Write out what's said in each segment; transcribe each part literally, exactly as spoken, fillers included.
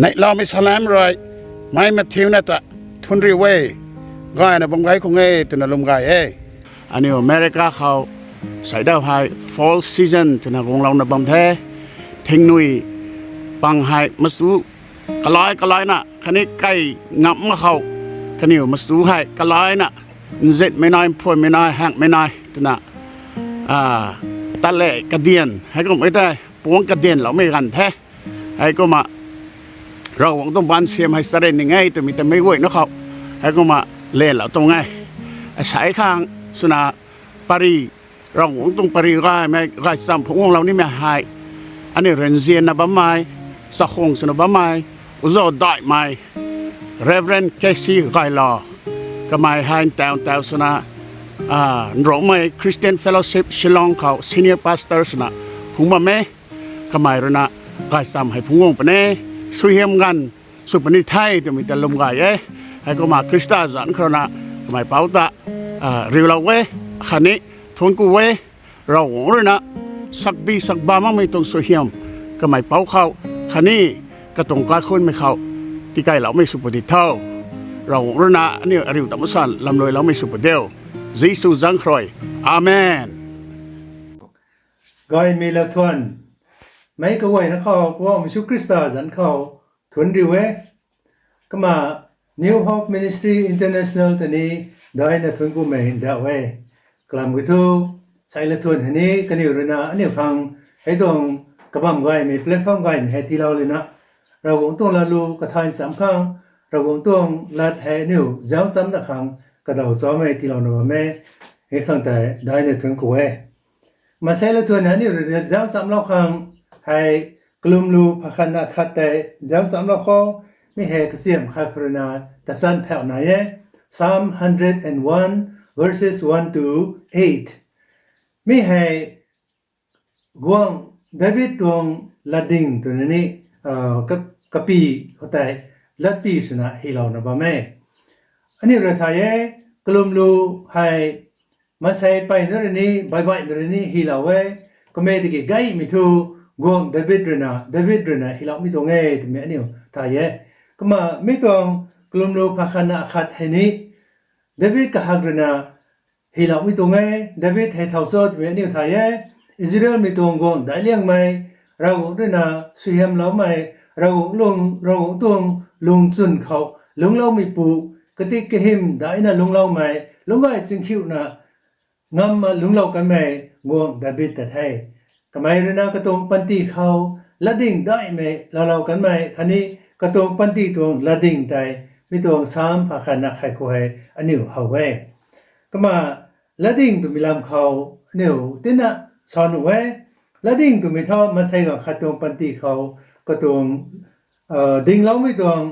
Neihloumei salam rui, mei mathiuna ta thunriu e, gayna bam gay khang e twna lwm gay e. Aniu America khou, seidaw hei fall season twna guanglouna bam the. Thingnui pang hei machu kalai kalaina khatni kai ngam mak khou, kaniw machu hei kalaina, nzitmei nai, mphuanmei nai, haengmei nai twna, tat le kadian heikum e tei puangc kadianloumei ganv the. Heikumna Ravguangc tuang baan siam hei charyn ning e twmei ta meic guayna khou heikumna lelou tuang e. Asei khang swna pary, Ravguangc tuang pary gaymei gaychamv phungc guanglou nimei hei, aniu rui nzianna bammei, chakhwang swna bammei, uzau daihmei Reverend K C Gaylou, kamei hei ntaw ntaw swna, nrungmei Christian Fellowship Shillong khou senior pastor swna phungc bam e. Kamei ruina gaychamv hei phungc guang puni, suaihiam ganv sw puni the twmei ta lwm gay e. Heikumna Khrista zanc khou ruina kamei pouc ta riulou e, khatni thuanc ku e. Ravguangc ruina sakbi sakba makmei tuang suaihiam kamei pouc khou khatni katuang kaikhunmei khou tikeyloumei sw puni tho. Ravguangc ruina aniu ariu ta masan lamluailoumei sw pu diu. Jisu zanc khou rui. Amen. Gaymei lathuan, meic kaguayna khou Pu Jisu Khrista zanc khou thuanc riu e. Kumna New Hope Ministry International ta ni daihna thuanc kumei ndauh e. Kalam kiu thu, sei lathuan hei ni kaniw ruina aniu khang hei tuang kabam gaymei platform gaymei hei tiilou lana, Ravguangc tuang latlu kathan cham khang, Ravguangc tuang lat hei aniu zauc chamna khang kadaw chamei tiilouna bam e. Hei khang tei daihna thuanc ku e. Maansei latluan hei aniu rui zauc chamlou khang hei, kalum lu phakhatna khat tei zauc chamlou khou, mi hei kachiam khat khou ruina tachan thau nai e, Psalm hundred and one, verses one to eight. Mi hei guangc David tuang latding twna ni, ka, kapi khou tei latpi swna hylouna bam e. Aniu rui thay e, kalum lu hei maansei peyna rui ni, baihbaihmei rui ni hylou e. Kum e tiki gaymei thu guangc David ruina, David ruina hyloumei tuang e twmei aniu thay e. Kumna mi tuang kalum lu phakhatna khat hei ni David kahak ruina hyloumei tuang e. David hei thau cho twmei aniu thay e. Israelmei tuang guangc daic liangmei, Ravguangc ruina suaihiamloumei, Ravguangc lung, Ravguangc tuang lungchwn khou lungcloumeipu, katik kahym daihna lungcloumei, lungc gay chingkhiuna ngamna lungclou kanmei guangc David ta the. Kamei ruina katuang panty khou latding daihmei loulou kanmei khatni katuang panty tuang latding tei mi tuang Psalm phakhatna khat khou hei aniu how e. Kumna latding twmei lam khou aniu tina sa nuh e. Latding twmei thu maansei ganv khat tuang panty khou katuang dingloumei tuang,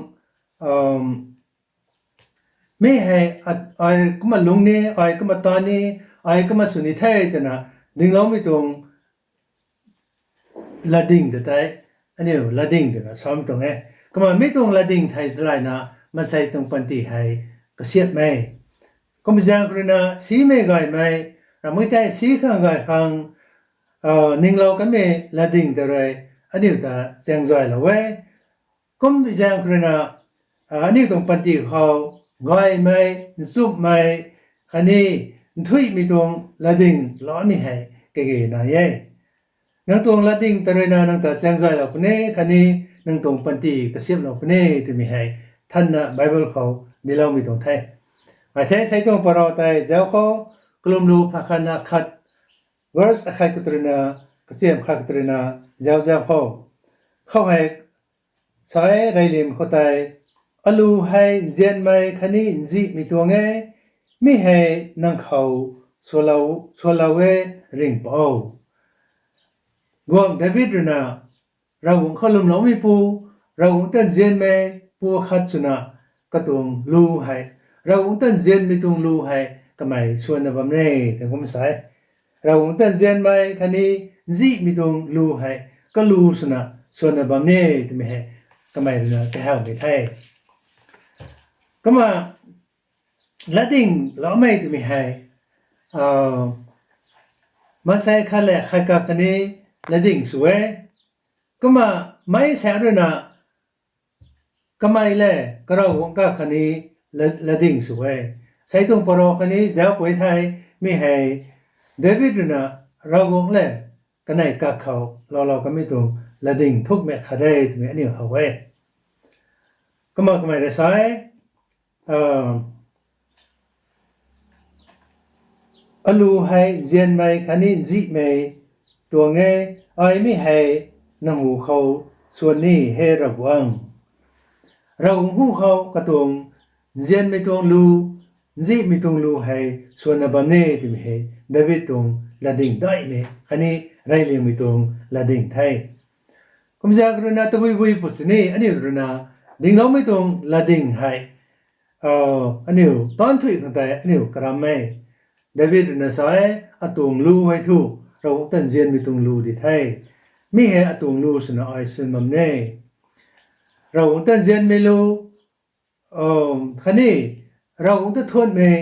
mi hei, ai kumna lungc ni, ai kumna ta ni, ai kumna sw ni the twna dingloumei tuang latding ta tei aniu latding twna samei tuang e. Kumna mi tuang latding thei daihna maansei tuang panty hei kasiamhmei, kum zaeng khou ruina simei gaymei, ramei tei si khang gay khang ninglou kanmei latding ta rui aniu ta chaengzaylou e. Kum zaeng khou ruina aniu tuang panty khou gaymei, nchumhmei khatni nthuihmei tuang latding loumei hei kage nai e. Nang tuang latding ta ruina nang ta chaengzaylou puni khatni nang tuang panty kasiamhlou puni twmei hei thanna Bible khou diloumei tuang the. Ai the, sei tuang parou tei zauc khou, kalum lu phakhatna khat, verse akhat khou ruina kachiam khat khou ruina zauc zauc khou, khou hei sa e, reylim khou tei, alu hei nzianmei khatni nzihmei tuang e, mi hei nang khou swlou e, ringhpouc. Guangc David ruina Ravguangc khou lwmloumeipu, Ravguangc ta nzianmei pu khat swna katuang lu hei, Ravguangc ta nzianmei tuang lu hei kamei swanna bam e twna kum sa e. Ravguangc ta nzianmei khatni nzihmei tuang lu hei kalu swna swanna bam e twmei hei kamei ruina kahawmei the. Kumna latding loumei twmei hei maansei khat lev khat kak khatni latding sw e. Kumna meic saekc ruina kamei le, ka Ravguangc kak khatni la-, latding sw e. Sei tuang paro khatni zauc pui the, mi hei, David ruina Ravguangc le, kanei kak khou loulou kamei tuang latding thukmei khat re twmei aniu how e. Kumna kamei rui sa e, alu hei nzianmei khatni nzihmei tuang e, ai mi hei nang hu khou suan ni he Ravguangc. Ravguangc hu khou katuang nzianmei tuang lu, nzihmei tuang lu hei suanna bam e twmei hei David tuang latding daihmei khatni reyliangmei tuang latding the. Kumzaeng ruina tabui bui pw sini aniu ruina dingloumei tuang latding hei, aniu taanc thuy khang tei aniu karam e. David ruina sa e, atuang lu hei thu Ravguangc ta nzianmei tuang lu di the. Mi hei atuang lu swna ai suan bam e. Ravguangc ta nzianmei lu, khatni Ravguangc ta thuanmei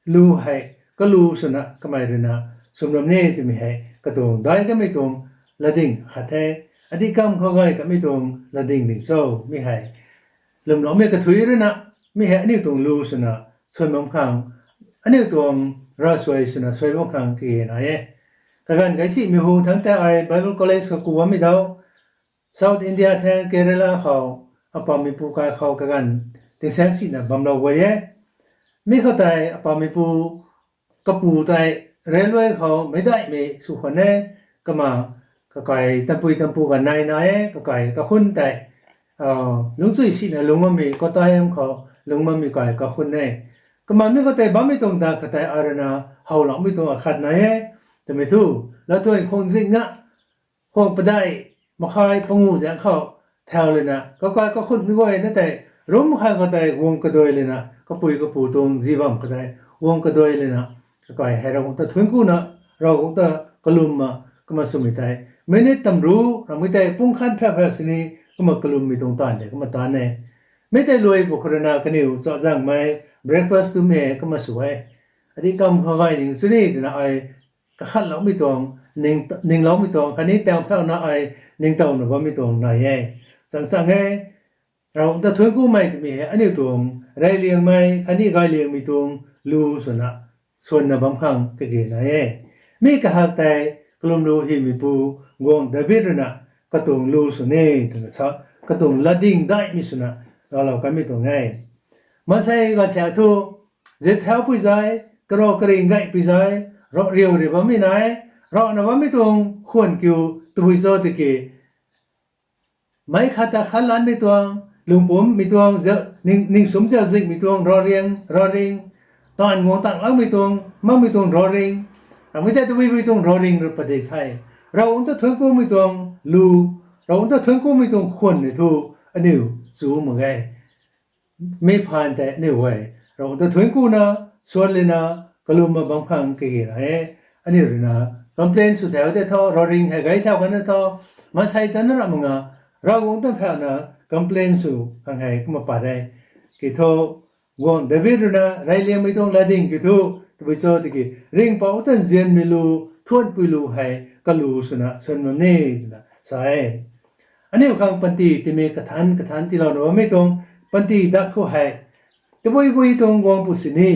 lu hei kalu swna kamei ruina suan bam e twmei hei katuang daic kamei tuang latding khat the. Adih kam khou gay kamei tuang latding ding cho, mi hei lwmloumei kathuic ruina, mi hei aniu tuang lu swna suan bam khang, aniu tuang ravsuai swna suai bam khang kage nai e. Kaganv gaysimei hu thangc tei ai Bible College khou ku bammei dau, South India the Kerala khou, apameipu kai khou kaganv tingsaeng sina bamlou guay e. Mi khou tei apameipu kapu tei railway khou meicdaihmei sw khwan e, kumna kakai tampui tampu ganv nai nai e, kakai kakhun tei lungcchuy sina lungc bammei, kotayam khou lungc bammei kai kakhun e. Kumna mi khou tei bammei tuang dak kha tei ai ruina howloumei tuang akhat nai e. Twmei thu, latuan khwang zing na, khwang padeih makhai pangu zaeng khou thau lana, kakai kakhunmei guayna tei, rum khat khou tei guang kaduai lana, kapui kapu tuang zi bam khou tei guang kaduai lana, kakai hei Ravguangc ta thuanc kuna, Ravguangc ta kalwmna, kumna swmei tei minute tamru ramei tei pung khat phau phau sini, kumna kalwmmei tuang taanv tei kumna taanv e. Mi tei luai pw khou ruina kaniw chazaengmei breakfast twmei kumna sw e. Adih kam khou gay ning chuni twna ai kakhatloumei tuang, ningloumei tuang khatni taw thauna ai ningtowna bammei tuang nai e. Chang chang e, Ravguangc ta thuanc kumei twmei hei aniu tuang reyliangmei khatni gayliangmei tuang lu swna suanna bam khang kage nai e. Mi kahak tei kalwm lu hymeipu guangc David ruina katuang lu sw ni twna sa, katuang latding daihmei swna laalou kanmei tuang e. Maansei gaanvsaekc thu, zip thaupui zai, karav karing gaihpui zai, rav riu ri bammei nai, ravna bammei tuang khwan kiu tabui cho tiki, meic khat ta khatlanmei tuang, lungpummei tuang, ningsumc zauczihmei tuang ravriang, ravring, taanv guang tangloumei tuang, makmei tuang ravring, ramei tei tabuibui tuang ravring rui padik the. Ravguangc ta thuanc kumei tuang lu, Ravguangc ta thuanc kumei tuang khwan ni thu, aniu chu mak ge. Mi phaan tei aniu guay Ravguangc ta thuanc kuna, suan lana, kalwmna bam khang kage nai e. Aniu ruina complain sw thau tei thu, ravring hei gay thau kan thu, maansei ta na ramh mak nga, Ravguangc ta phauhna complain sw khang hei kumna pat e. Kiu thu, guangc David ruina reyliangmei tuang latding kiu thu, tabui cho tiki, Ringhpouc ta nzianmei lu, thuanhpui lu hei kalu swna suan bam ni twna sa e. Aniu khang panty timei kathanc kathanc tiilouna bammei tuang panty dak khou hei, tabuibui tuang guang pw sini,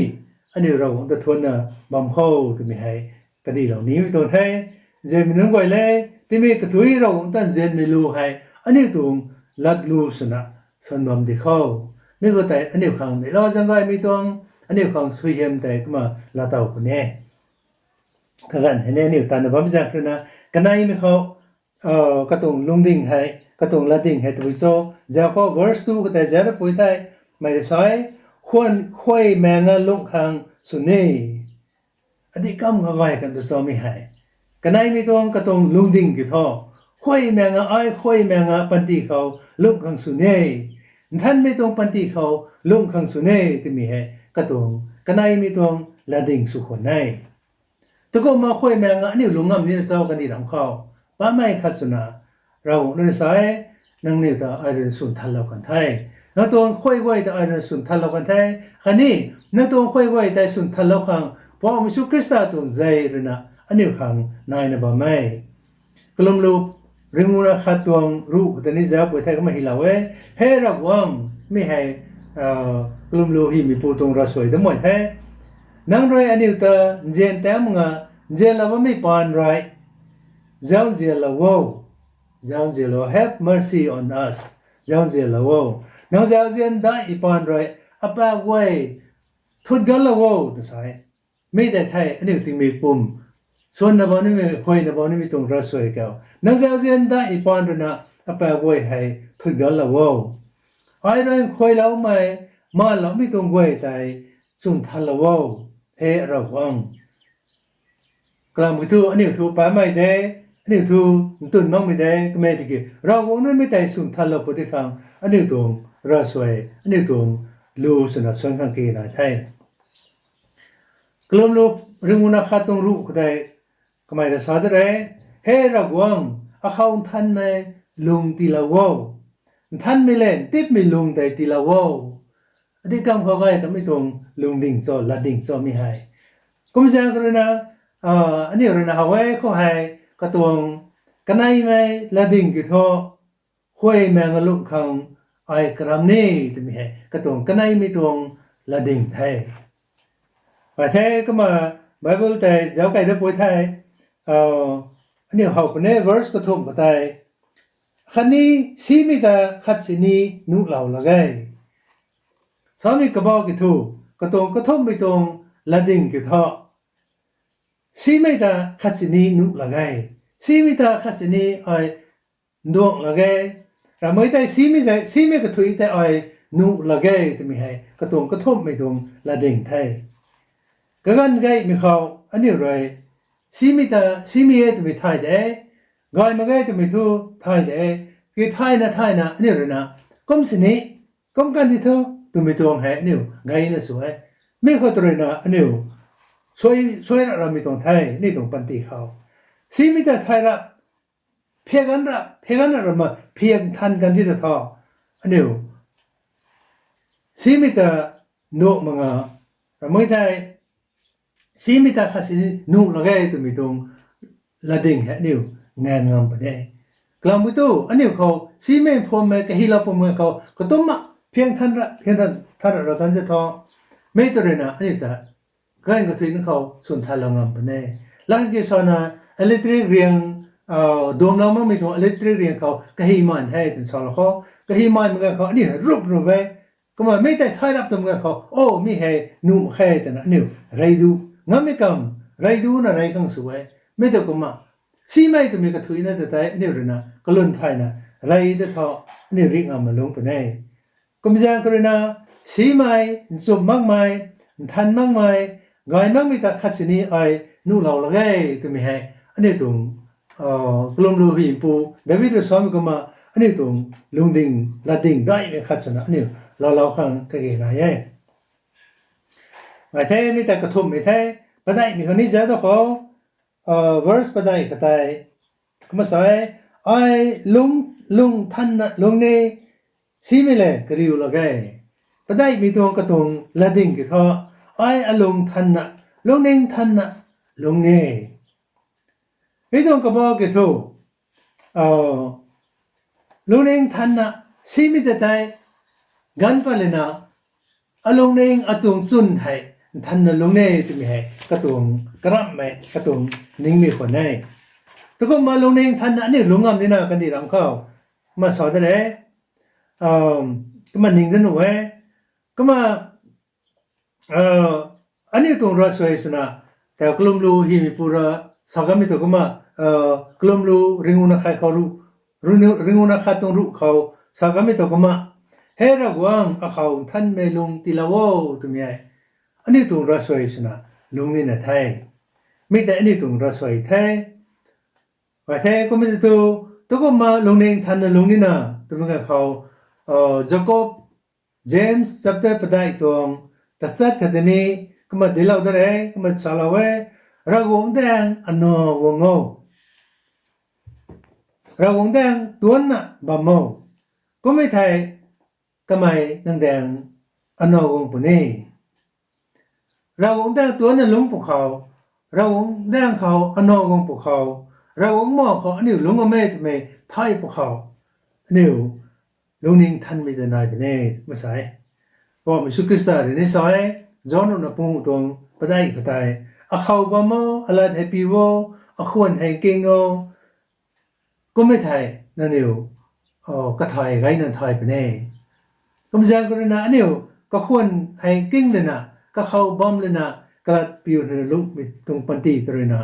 aniu Ravguangc ta thuanna bam kho twmei hei kadilou nimei tuang the. Nzianmei nunc guay le, timei kathuic Ravguangc ta nzianmei lu hei aniu tuang latlu swna suan bam di kho. Mi khou tei aniu khang neihla zaeng gaymei tuang, aniu khang suaihiam tei kumna laatow puni e. Kaganv hei ni aniu tana bam zaeng ruina, kaneimei khou, katuang lungding hei, katuang latding hei tabui cho, zauc khou verse two khou tei zauc pui thei, mei rui sa e, khwan khuay maeng a lungh khang sw ni. Adih kam kha gay kan tu chomei hei, kaneimei tuang katuang lungding kiu thu, khuay maeng a, ai khuay maeng a panty khou lungh khang sw ni, nthanmei tuang panty khou lungh khang sw ni twmei hei katuang kaneimei tuang latding sw khwan e. Tukumna khuay maeng a aniu lungc ngam nina cho kandih ram khou, patmei khat swna, Ravguangc rui sa e, nangniw ta ai rui swn thanlou kan the. Nang tuang khuay guay ta ai rui swn thanlou kan the. Khatni, nang tuang khuay guay tei swn thanlou khang, Poubauhmei Jisu Khrista tuang zei ruina aniu khang naina bam e. Kalwm lu ringuna khat tuang ruh khou ta ni zauc pui the kumna hylou e. He Ravguangc, mi hei kalumlu hymeipu tuang ravsuai damei the. Nang rui aniu ta nzian tam nga, nzianlou bammei paan rui zauzianlou o. Zauzianlou, have mercy on us. Zauzianlou o. Nang zauzian daih paan rui apaek guay thut ganlou o tw sa e. Mi tei thei aniu tingmik pum, swanna bam nimei, huayna bam nimei tuang ravsuai khou, nang zauzian daih paan ruina apaek guay hei thut ganlou o. Ai rui nkhuailoumei, maanloumei tuang guay tei chwn thanlou o, he Ravguangc. Kalam kiu thu aniu thu pammei de, aniu thu ntwn makmei de, kamei tiki Ravguangc nunc mi tei chwn thanlou pu ti khang aniu tuang ravsuai, aniu tuang lu swna suan khang ke nai the. Kalumlu ringuna khat tuang ruh khou tei kamei rui sa de re, he Ravguangc, akhou nthanmei lung tiilou o. Nthanmei le ntipmei lung tei tiilou o. Adi kam khou gay kamei tuang lungding cho, latding cho mi hei. Kumzaeng khou ruina, aniu ruina how e khou hei, katuang kaneimei latding kiu thu, huaymei ngalum khang ai karam ni twmei hei katuang kaneimei tuang latding the. Ai the kumna Bible tei zauc kei dat pui the. Aniu how puni verse kathumh khou tei, khatni simei ta khat sini nuhlou lak ge. Samei kabau kiu thu, katuang kathumhmei tuang latding kiu thu, simei ta khat sini nuh lak ge. Simei ta khat sini ai nduang lak ge. Ramei tei simei kathuic tei ai nuh lak ge twmei hei katuang kathumhmei tuang latding the. Kaganv gaymei khou aniu rui simei ta, simei e twmei thay de, gay mak ge twmei thu thay de, ki thayna thayna aniu ruina kum sini, kum kan di thu twmei tuang hei aniu gayna sw e. Mi khou tw ruina aniu suai ra ramei tuang the, aniu tuang panty khou. Simei ta thay rap, phiak ganv rap, phiak ganv rap rama phiak nthan kan di ta tho. Aniu simei ta nuh mak nga, ramei tei simei ta khat sini nuh lak ge twmei tuang latding hei aniu ngan ngam puni. Kalam kiu thu aniu khou simei phuammei kahylou pumei khou katumna phiak nthan ra, phiak nthan, nthan ra ra kan di tho. Mi tw ruina aniu ta ganv kathuic na khou chwn thanlou ngam puni. Lang ki sana electric riang, duamlou makmei tuang electric riang khou kahyman the twna salou khou, kahyman mak ganv khou aniu rup rup e. Kumna mi tei thay rap twmei ganv khou, o mi hei nuh mak khe twna aniu rey du ngammei kam, rey duna rey khang sw e. Mi ta kumna simei twmei kathuicna ta tei aniu ruina kalun thayna rey ta tho, aniu rih ngamna lungc puni. Kumzaeng khou ruina simei, nchumh makmei, nthan makmei, gay makmei ta khat sini ai nuhlou lak ge twmei hei aniu tuang kalumlu hymeipu David rui samei kumna aniu tuang lungding latding daihmei khat swna aniu loulou khang kage nai e. Ai the mi ta kathumhmei the, padeihmei khou ni zauc da khou, verse padeih kha tei kumna sa e, ai lung, lung thanna lungc ni, simei le kariu lak ge. Padeihmei tuang katuang latding kiu thu, ai alung thanna, lungning thanna lungc ni. Mi tuang kabau kiu thu, lungning thanna, simei ta tei ganv pat lana, alungning atuang chwn hei nthanna lungc ni twmei hei katuang karamhmei, katuang ningmei khwan e. Tukumna lungning thanna aniu lungc ngam nina kandih ram khou, kumna sa da re, kumna ning da nuh e, kumna aniu tuang ravsuai swna, ta kalumlu hymeipu rui sa kanmei tu kumna, kalumlu ringuna khat khou ruh, ringuna khat tuang ruh khou sa kanmei tu kumna, he Ravguangc, akhou nthanmei lung tiilou o twmei hei aniu tuang ravsuai swna lungc nina the. Mi tei aniu tuang ravsuai the. Ai the kumna tu, tukumna lungning thanna lungc nina twmei ganv khou, Jakob, James chapter padeih tuang tachat kha tei ni kumna dinclou da re, kumna salou e, Ravguangc daeng anac guang o. Ravguangc daeng tuanna bam o. Kum e thei kamei nang daeng anac guang puni. Ravguangc daeng tuanna lungc pwkhou, Ravguangc daeng khou anac guang pwkhou, Ravguangc ma khou aniu lungc bam e twmei thay pwkhou, aniu lungning nthanmei ta nai puni e, ma sa e. Poubauhmei Jisu Khrista rui ni sa e, John ruhna panguh tuang padeih khou tei, akhou bam o, alat hei piu o, akhwan hei nking o, kummei thei nangniw kathai gayna thay puni e. Kumzaeng khou ruina aniu kakhwan hei nking lana, kakhou bam lana, kalat piu lana lungmei tuang panty ta ruina,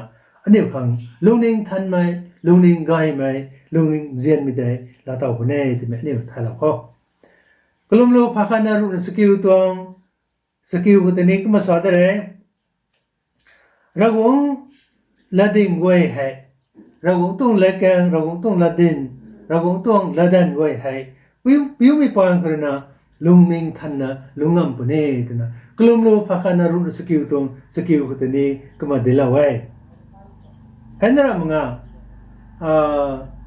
aniu khang lungning nthanmei, lungning gaymei, lungning nzianmei tei laatow puni e twmei aniu thaylou khou, Kalumlu phakhatna ruhna chakiu tuang, chakiu khou tei ni kumna sa de re. Ravguangc latding guay hei, Ravguangc tuang latkaeng, Ravguangc tuang latdyn, Ravguangc tuang latdanv guay hei piu, piumei paan khou ruina lungning nthanna lungc ngam puni e twna Kalumlu phakhatna ruhna chakiu tuang chakiu khou tei ni kumna dinclou e. Hei na ramh nga,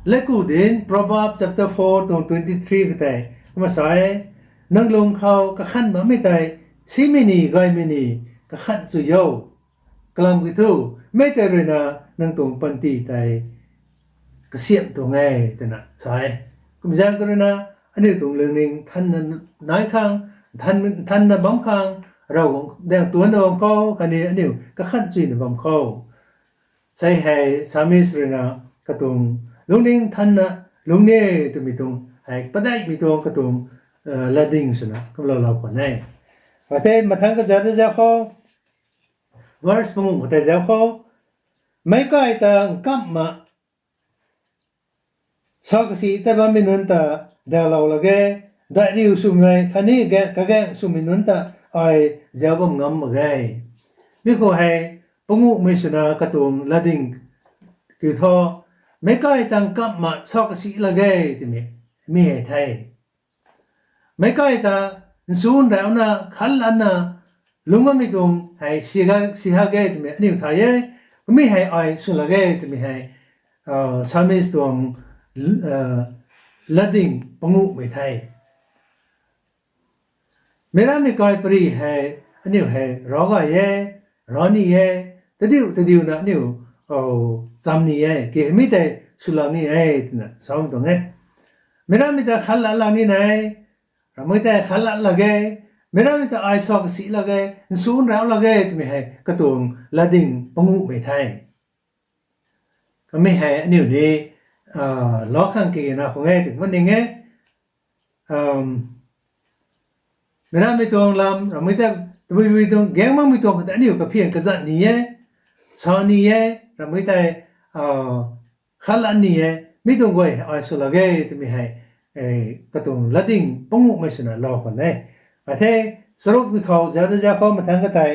latku dinc Proverbs chapter four tuang twenty three khou tei kumna sa e, nang lung khou kakhanh bammei tei simei ni gaymei ni kakhanh chu o. Kalam kiu thu, mi tei ruina nang tuang panty tei kasiamh tuang e twna sa e. Kumzaeng khou ruina aniu tuang lungning nthanna nai khang, nthan, nthanna bam khang, Ravguangc daeng tuanna bam khou khatni aniu kakhanh chuyna bam khou, sei hei psalmist ruina katuang lungning nthanna lungc e twmei tuang hei padeihmei tuang katuang latding swna kumlou lou khwan e. Khatni mathangc kazat ta zauc khou, verse panguh khou tei zauc khou, meic kai ta nkamhna sa kasi ta bammei nunc ta daulou lak ge, daihriu swmei khatni gaeng, kagaeng swmei nunc ta ai zauc bam ngam mak ge. Mi khou hei panguhmei swna katuang latding kiu thu, meic kai ta nkamhna sa kasi lak ge twmei, mi hei the. Meic kai ta nsunrauna khatlatna lungc bammei tuang hei si, si hak ge twmei aniu thay e. Kumhmei hei ai sw lak ge twmei hei psalmist tuang latding panguhmei the. Meic rammei kai pary hei aniu hei rav gay e, rav ni e, tadiu tadiuna aniu cham ni e, ki hei mi tei sw lak ni e twna sa tuang e. Meic rammei ta khatlat lak ni nai, ramei tei khatlat lak ge, meic rammei ta ai sa kasi lak ge, nsunrau lak ge twmei hei katuang latding panguhmei the. Kamei hei aniu ni lou khang kina khwan e tw kum ning e. Meic rammei tuang lam, ramei tei, tabui bui tuang gaeng makmei tuang khou tei aniu kaphian kazat ni e, sa ni e, ramei tei khatlat ni e, mi tuang guay ai sw lak ge twmei hei katuang latding panguhmei swna lou khwan e. Athe, charuk mi khou zauc ta zauc khou mathangc kha tei,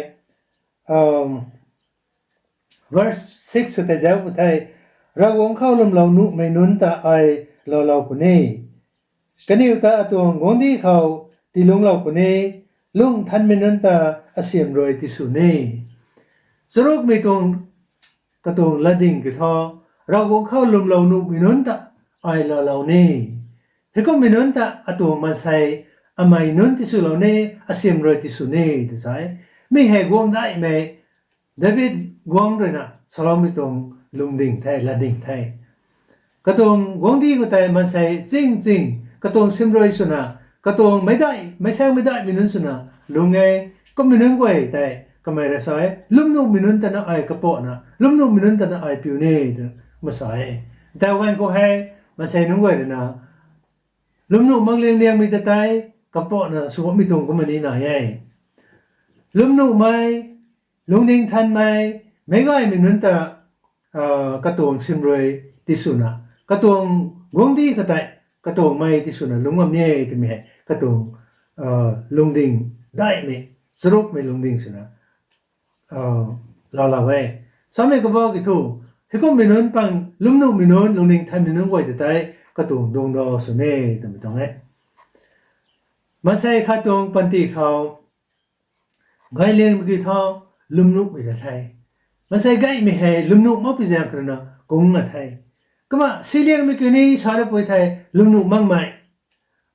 verse six tei zauc khou tei, Ravguangc khou lwmlou nuhmei nunc ta ai loulou puni. Kaniw ta atuang guangcdic khou tiilungclou puni, lungh nthanmei nunc ta asiam rui tisw ni. Charukmei tuang katuang latding kiu thu, Ravguangc khou lwmlou nuhmei nunc ta ai loulou ni. Heikumhmei nunc ta atuang maansei, amei nunc tiswlou ni, asiam rui tisw ni tw sa e. Mi hei guangcdaihmei David guangc ruina saloumei tuang lungding the, latding the. Katuang guangcdic khou tei maansei ching ching, katuang siam rui swna, katuang meic daih, meic saeng meic daihmei nunc swna lungc e. Kummei nunc guay tei kamei rui sa e, lwmnuhmei nunc tana ai kapakna, lwmnuhmei nunc tana ai piu ni tw kumna sa e. Tau ganv khou hei maansei nunc guay ruina lwmnuh mak liang liangmei ta tei kapakna sw bammei tuang kumna ni nai e. Lwmnuhmei, lungning nthanmei, meic gaymei nunc ta katuang siam rui tiswna, katuang guangcdic khou tei katuang mei tiswna lungc bam ni e twmei hei katuang lungding daihmei, charukmei lungding swna loulou e. Samei kabah kiu thu, heikumhmei nunc pang lwmnuhmei nunc, lungning nthanmei nunc guay ta tei katuang dungcdau sw ni twmei tuang e. Maansei khat tuang panty khou gayliangmei kiu thu lwmnuhmei ta the. Maansei gaymei hei lwmnuh makpui zaeng khou ruina kungna the. Kumna siliangmei kiu ni sa rapui the, lwmnuh makmei.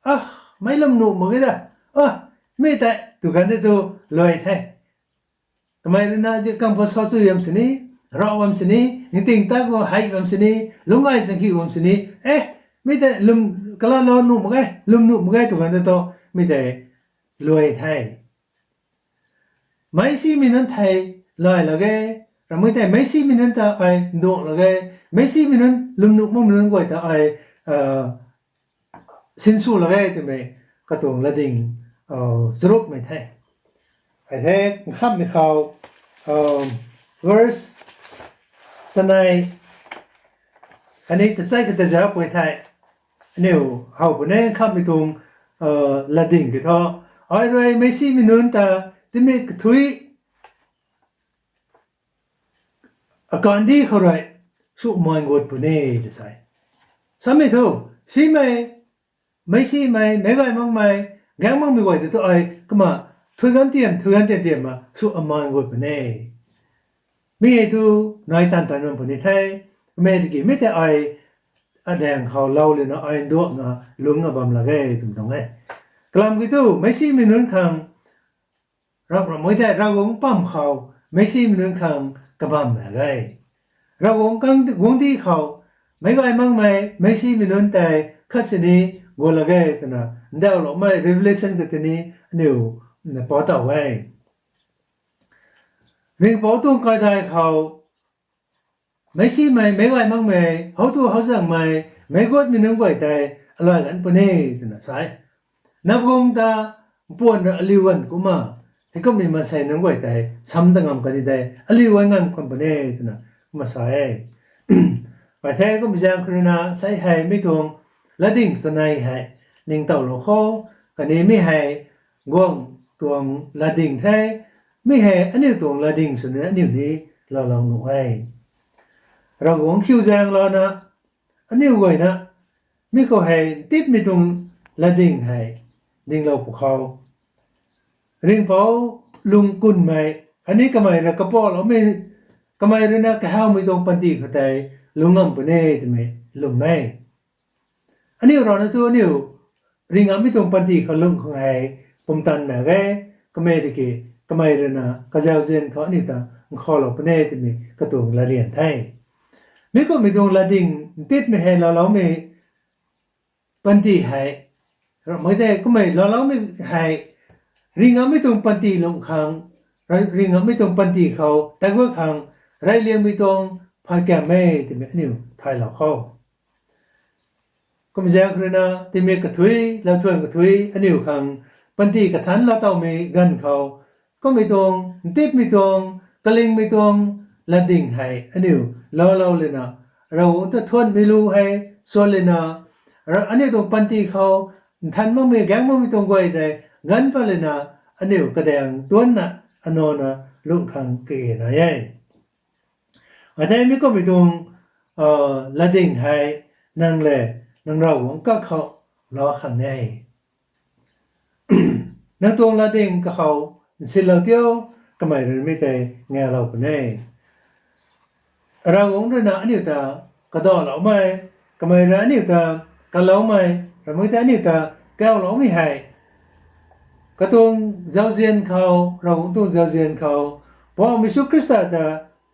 Ah, meic lwmnuh mak ge da. Ah, mi tei tw kan de tu luai the. Kamei ruina di kam khou sa chu yam sini, Rav bam sini, ningting ta khou hei bam sini, lungcgay zangkhiu bam sini, e, mi tei lwm, kalalou nuh mak ge, lwm nuh mak ge tw kan ta tu, mi tei luai the. Meicsimei nunc thei lay lak ge, ramei tei meicsimei nunc ta ai nduak lak ge, meicsimei nunc lwm nuh makmei nunc guay ta ai sinsw lak ge twmei katuang latding charukmei the. Ai the, nkhamhmei khou verse chanei khatni tachat kata zauc pui the. Aniu how puni nkhamhmei tuang latding ki thu, ai rui meicsimei nunc ta tingmik kathuic akandih khou rui sw man gut puni tw sa e. Samei thu, simei, meicsimei, meic gay makmei, gaeng makmei guay ta thu ai kumna thuy ganv tiam, thuy ganv tiam tiam ma sw aman gut puni. Mi hei thu nai tan tan bam puni the, kamei tiki mi tei ai adaeng khou lou lana ai nduakna lungc a bam lak ge twmei tuang e. Kalam ki thu, meicsimei nunc khang ramh ramh mei tei Ravguangc pam khou meicsimei nunc khang kabamv mak ge. Ravguangc kang guangcdic khou meic gay makmei meicsimei nunc tei khat sini guang lak ge twna ndauhloumei Revelation kata ni aniu na pa taw e. Ringhpouc tuang kaidai khou meicsimei, meic gay makmei, howtu howzangmei, meic guatmei nunc guay tei alay ganv puni twna sa e. Napguang ta mpuan ra aliu ganv kumna, heikummei maansei nunc guay tei sam ta ngam kan ni de, aliu ganv ngam kan puni twna kumna sa e. Ai the, kum zaeng khou ruina sei hei mi tuang latding chanei hei ningtowlou kho, khatni mi hei guangc tuang latding the, mi hei aniu tuang latding swna aniu ni loulou nuh e. Ravguangc khiu zaeng louna, aniu guayna mi khou hei ntipmei tuang latding hei dinglou pwkhou, Ringhpouc lung kunmei khatni kamei rui kapouloumei, kamei ruina kahawmei tuang panty khou tei lungc ngam puni twmei lwm e. Aniu rana thu aniu ringh ngammei tuang panty khou lungh khang hei pumtan mak ge, kamei tiki kamei ruina kazauzian khou aniu ta nkhavlou puni twmei katuang latryan the. Mi kumhmei tuang latding ntipmei hei louloumei panty hei, ramei tei kummei louloumei hei, ringh ngammei tuang panty lungh khang, ringh ngammei tuang panty khou tat guay khang reyliangmei tuang phay kam e twmei aniu thaylou kho. Kum zaeng khou ruina tingmik kathuic, lauthuan kathuic aniu khang panty kathanc laa towmei ganv khou, kummei tuang ntipmei tuang, kalingmei tuang latding hei aniu loulou lana, Ravguangc ta thuanmei lu hei suan lana, aniu tuang panty khou nthan makmei, gaeng makmei tuang guay tei ganv pat lana, aniu kadaeng tuanna, anona lungh khang kage nai e. Athei mi kumhmei tuang latding hei nang le nang Ravguangc kakhou laa khang e. Nang tuang latding kakhou nsinlou tio, kamei rui mi tei ngalou puni. Ravguangc ruina aniu ta kadaloumei, kamei rui aniu ta kaloumei, ramei ta aniu ta kauloumei hei, katuang zauzian khou, Ravguangc tuang zauzian khou, Poubauhmei Jisu Khrista ta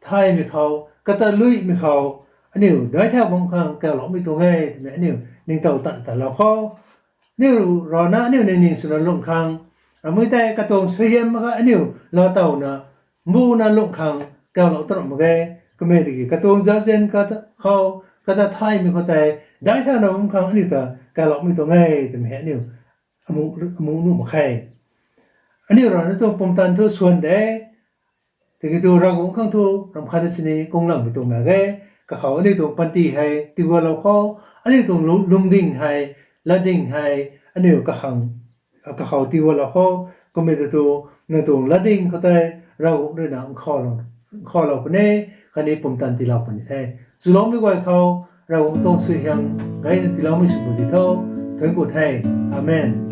thaymei khou, kata luimei khou, aniu daic thau bam khang kauloumei tuang e twmei aniu ningtow tan tanlou kho. Aniu rana aniu ning ning swna lungh khang, ramei tei katuang suaihiam mak kha aniu laa towna, mbuna lungh khang kaulou tarap mak ge. Kamei tiki katuang zauzian khou, kata thaymei khou tei daic thauna bam khang aniu ta kauloumei tuang e twmei hei aniu amu nuh mak khe. Aniu rana tuang pumtan thu suan de, tiki tu Ravguangc khang thu ramh khat na sini kunglammei tuang mak ge. Kakhou aniu tuang panty hei tiigualou kho, aniu tuang lungding hei, latding hei, aniu kakhou tiigualou kho. Kummei ta tu, nang tuang latding khou tei Ravguangc ruina nkhavlou puni, khatni pumtan tiilou puni the. Chuloumei guay khou Ravguangc tuang suaihiam gayna tiiloumei sw puni tho. Thuanc ku the. Amen.